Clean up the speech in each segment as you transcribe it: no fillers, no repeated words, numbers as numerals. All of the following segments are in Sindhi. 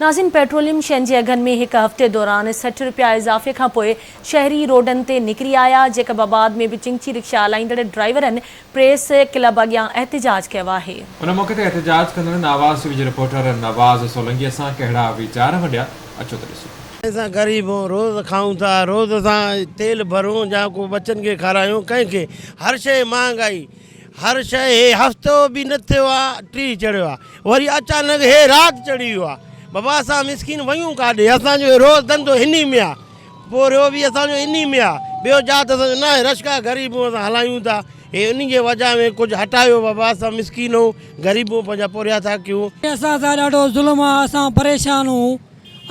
ناظرين پيٽروليم شين جي اگهن ۾ هڪ هفتي دوران 60 رپيا اضافي کانپوء شهري روڊن تي نڪري آيا، جيڪب آباد ۾ به چنگچي رڪشا هلائيندڙ ڊرائيورن پريس ڪلب اڳيان احتجاج ڪيو آهي. ان موقعي تي احتجاج ڪندڙن آواز ٽي وي جي رپورٽر نواز سولنگي سان ڪهڙا ويچار ونڊيا اچو ته ڏسون. اسان غريب هون روز کائون ٿا روز اسان تيل ڀرون يا ڪو ٻچن کي کارايون ڪنهن کي هر شيء مهانگائي هر شيء هي هفتو به نه ٿيو آ 30 چڙهيو آ وري اچانڪ هي رات چڙهي ويو آ بابا اسان مسڪين ويون ڪاڏي اسان جو روز ڌنڌو هني ۾ آ پورهيو به اسان جو انهي ۾ آ ٻيو جات اسان جو ناهي رشڪا غريب هون اسان هلايون ٿا هي انهي جي وجه ۾ ڪجهه هٽايو بابا اسان مسڪين هون غريب هون پنهنجا پورهيا ٿا ڪيون. اسان سان ڏاڍو ظلم آ اسان پريشان هون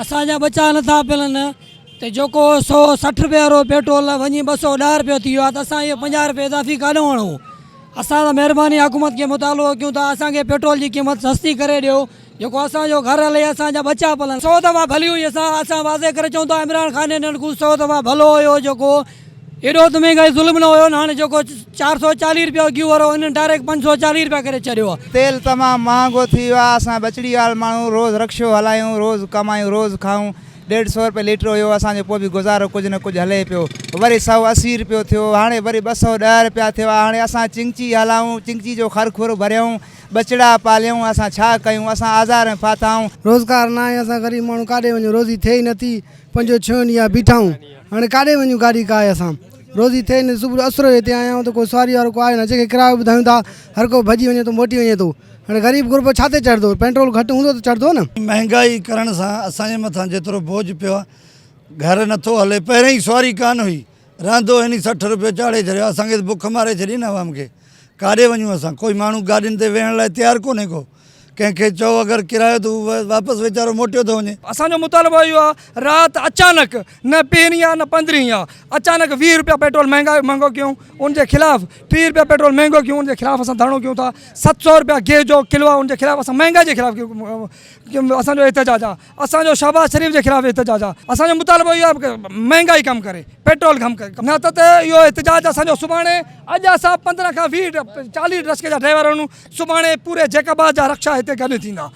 اسان جا ٻچا نٿا پلن ته جيڪو 160 رپيا وارو پيٽرول وڃي 210 رپيو ٿي ويو آ ته اسان اهو 50 رپيا اضافي ڪاڏو آڻون اسان ته مهرباني حڪومت کي مطالبو ڪيون ٿا اسان کي پيٽرول جي قيمت سستي ڪري ڏيو جيڪو اسان جو گهر هلي اسان جا ٻچا پلن. سو دفعا ڀلي هئي اسان اسان واضح ڪري چئون ٿا عمران خان انهن کان سو دفعا ڀلو هيو جيڪو ايڏو ته مهنگائي ظلم نه هيو نه هاڻي جيڪو 440 رپيا گيهه وارو انهن ڊائريڪٽ 540 رپيا ڪري ڇڏيو آهي. تيل تمام مهانگو ٿي ويو آهي اسان ٻچڙي وارا ماڻهو روز رڪشو هلايون روز ڪمايون روز کائون ڏيڍ سو رپيا ليٽر هيو اسان جو پوء به گذارو ڪجهه نه ڪجهه هلي پيو وري 180 رپيو ٿيو هاڻي وري 210 رپيا ٿيو آهي هاڻي اسان چنگچي هلايون چنگچي جو خر کور ڀريون ٻچڙا پاليون اسان ڇا ڪيون اسان آزار ۾ ڦاٿا آهيون. روزگار ناهي اسان غريب ماڻهو ڪاڏي وڃون روزي ٿئي ئي نٿي پنجو ڇهون ڏينهن آ بيٺا آهيون هاڻي ڪاڏي وڃون گاڏي ڪا آهي اسان روزي ٿئي نه صبح جو اسر جو هتي آيا آهيون ته ڪو سواري وارو ڪو آيو نه جنهن کي ڪرايو ٻڌايون ٿا هر ڪو ڀڄي وڃي ٿو موٽي وڃي ٿو هاڻي غريب غربو ڇا تي چڙهندو پيٽرول گهٽ هوندو ته چڙهندو نه. مهنگائي ڪرڻ سان اسان جي مٿان جيترو بوجهه پيو آهي گهر نٿو هلي پهرين ئي سواري ڪانه هئي رهندو هن 60 روپيو چاڙهي ڇڏيو اسان کي ته بک ماري ڇڏي نه عوام کي ڪاڏي وڃون اسان ڪوئي ماڻهو گاڏين تي ويهڻ لاء تيار ڪونهي ڪو ڪنهن کي چئو اگر ڪرايو ته هو واپس ويچارو موٽيو ٿو وڃي. اسان جو مطالبو اهو آهي رات اچانڪ نه پهرين آهي نه پندرهين آهي اچانڪ 20 روپيا پيٽرول مهنگائي مهنگو ڪيون ان جي خلاف 30 روپيا پيٽرول مهنگو ڪيون ان جي خلاف اسان ڌرڻو ڪيون ٿا 700 روپيا گيهه جو ڪلو آهي ان جي خلاف اسان مهنگائي جي خلاف اسان جو احتجاج آهي اسان جو شهباز شريف جي خلاف احتجاج آهي اسان جو مطالبو اهو آهي ته مهنگائي ڪم ڪري پيٽرول ڪم ڪري نه ته ته اهو احتجاج اسان جو سڀاڻي اڄ اسان 15 کان 20 40 رڪشي جا ڊرائيور آهيون سڀاڻي پوري جيڪب آباد جا رڪشا هتي گڏ ٿيندا.